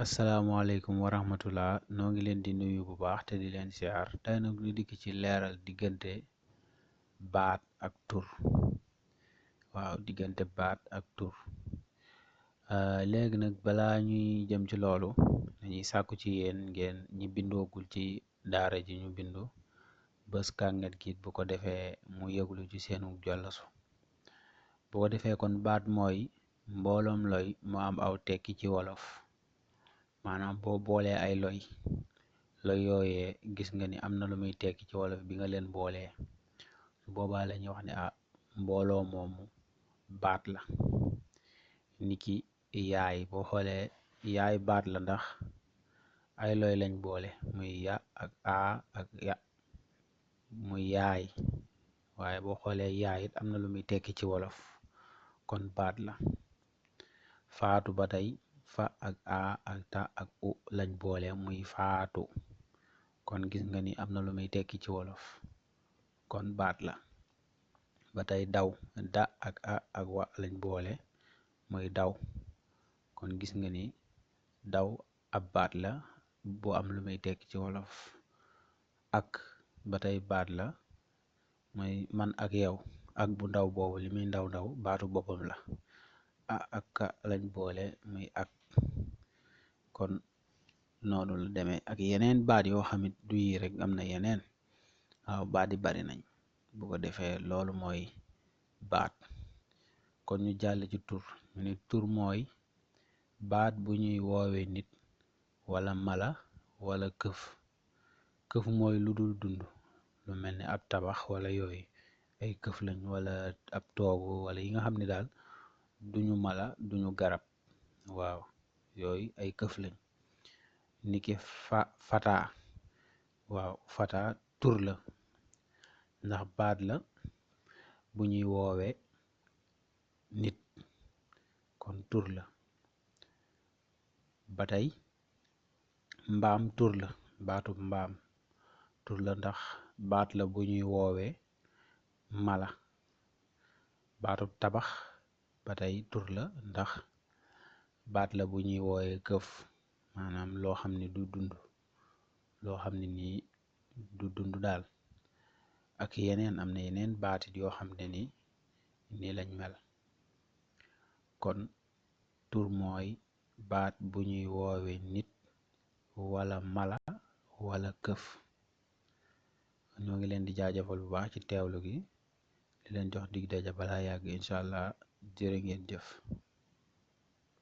asalaamaaleykum wa rahmatullah noo ngi leen di nuyu bu baax te di leen siyaar tey nag ñu dikk ci leeral diggante baat ak tur. waaw diggante baat ak tur léegi nag balaa ñuy jëm ci loolu dañuy sàkku ci yéen ngeen ñi bindoogul ci daara ji ñu bindu bës kànget gi bu ko defee mu yëglu ci seenu jollasu. bu ko defee kon baat mooy mbooloom loy mu am aw tekki ci wolof. maanaam boo boolee ay loy yooyee gis nga ni am na lu muy tekki ci wolof bi nga leen boolee su boobaa la ñuy wax ne mbooloo moomu baat la. niki yaay boo xoolee yaay baat la ndax ay loy lañ boole muy ya ak a ak ya muy yaay, waaye boo xoolee yaay it am na lu muy tekki ci wolof kon baat la. faatu ba tey fa ak a ak ta ak u lañ boole muy faatu kon gis nga ni am na lu muy tekki ci wolof kon baat la. ba tey daw da ak a ak wa lañ boole muy daw kon gis nga ni daw ab baat la bu am lu muy tekki ci wolof. ak ba tey baat la muy man ak yow ak bu ndaw boobu li muy ndaw ndaw baatu boppam la. ak ka lañ boole muy ak kon noonu la demee ak yeneen baat yoo xamit du yi rek am na yeneen. waaw baat yi bari nañ bu ko defee loolu mooy baat. kon ñu jàll ci tur ñu ni tur mooy baat bu ñuy woowe nit wala mala wala këf. këf mooy lu dul dund lu mel ni ab tabax wala yooyu ay këf lañ wala ab toogu wala yi nga xam ne daal duñu mala duñu garab. waaw yooyu ay këf lañ. niki fata waaw fata tur la ndax baat la bu ñuy woowe nit kon tur la. ba tey mbaam tur la baatub mbaam tur la ndax baat la bu ñuy woowe mala. baatub tabax ba tey tur la ndax baat la bu ñuy woowe këf maanaam loo xam ne du dund loo xam ne nii du dund daal. ak yeneen am na yeneen baatit yoo xam ne nii lañ mel. kon tur mooy baat bu ñuy woowe nit wala mala wala këf. ñoo ngi leen di jaajëfal bu baax ci teewlu gi di leen jox dig daja balaa yàgg incha allah jërë ngeen jëf.